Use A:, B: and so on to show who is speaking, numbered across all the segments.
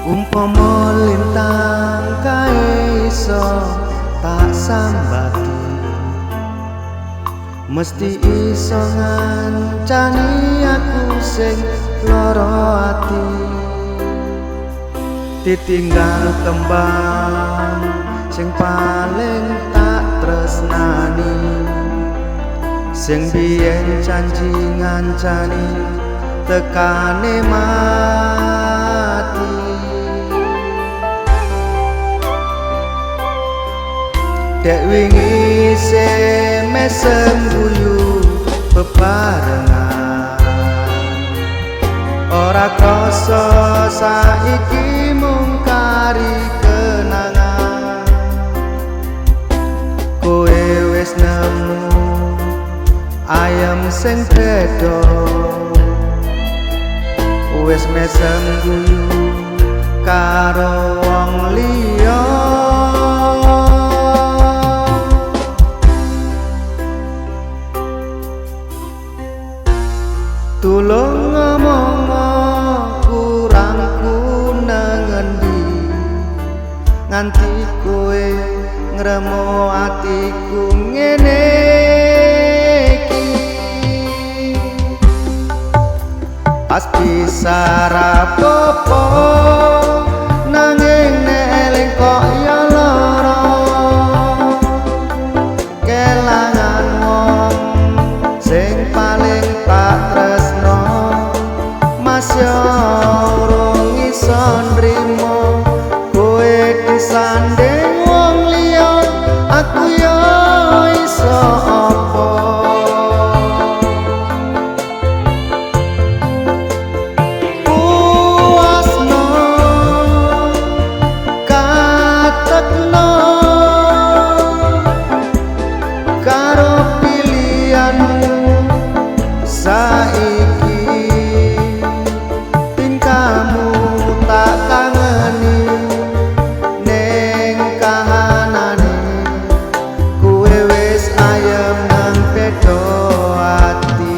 A: Umpama lintang kae iso tak sambati, mesti iso ngancani aku sing lara ati. Ditinggal kembang sing paling tak tresnani, sing biyen janji ngancani tekane mati. Dek wingi mesem guyu bebarengan, ora krasa saiki mung kari kenangan. Kowe wis nemu ayam sing beda, wis mesem guyu karo wong liya. Tulung ngomong kurangku nang endi, nganti kowe ngremo atiku ngene iki. Pas bisa rapopo nanging nek eling kok ya lara, kelangan wong sing paling tak tresno. Mas yo urung iso nrimo kowe disanding wong liya, aku yo iso apa. Puasno katekno karo pilihanmu saiki, tingkahmu tak kangeni ning kahanane, kowe wis ayem nang beda ati.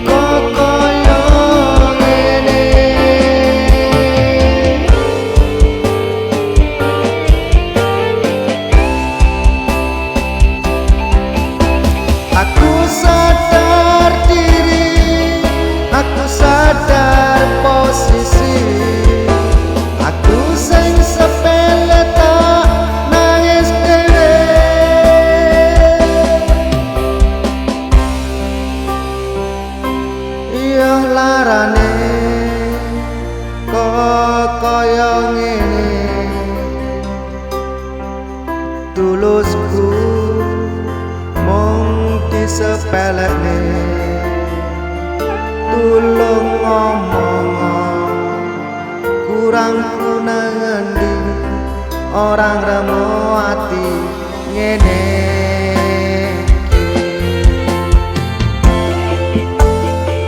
A: Kok kaya ngene, aku sadar diri, aku sadar posisi, aku sing sepele tak nangis dhewe. Iya larane kok kaya ngene, tulusku mung disepelekne. Tulung ngomong kurangku nang endi, ora ngremo ati ngene iki.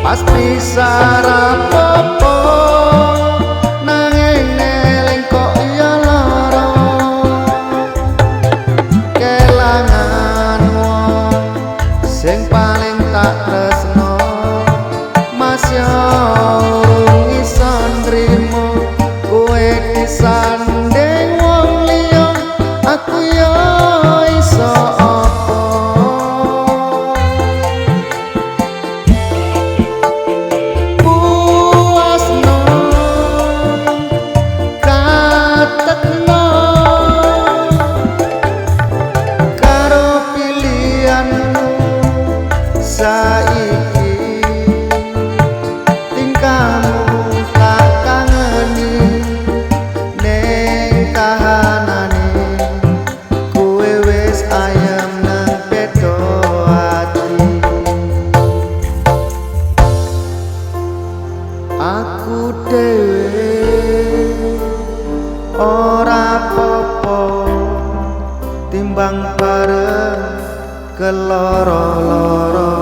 A: Pas bisa rapopo nanging eling kok ya lara, kelangan wong sing paling tak tresno. Mas yo urung iso nrimo kowe disanding wong liya, aku yo iso apa. Puasno katekno karo pilihanmu saiki, tingkahmu tak kangeni ning kahanane, kowe wis ayem nang beda ati. Aku dhewe ora apa-apa timbang bareng keloro-loro.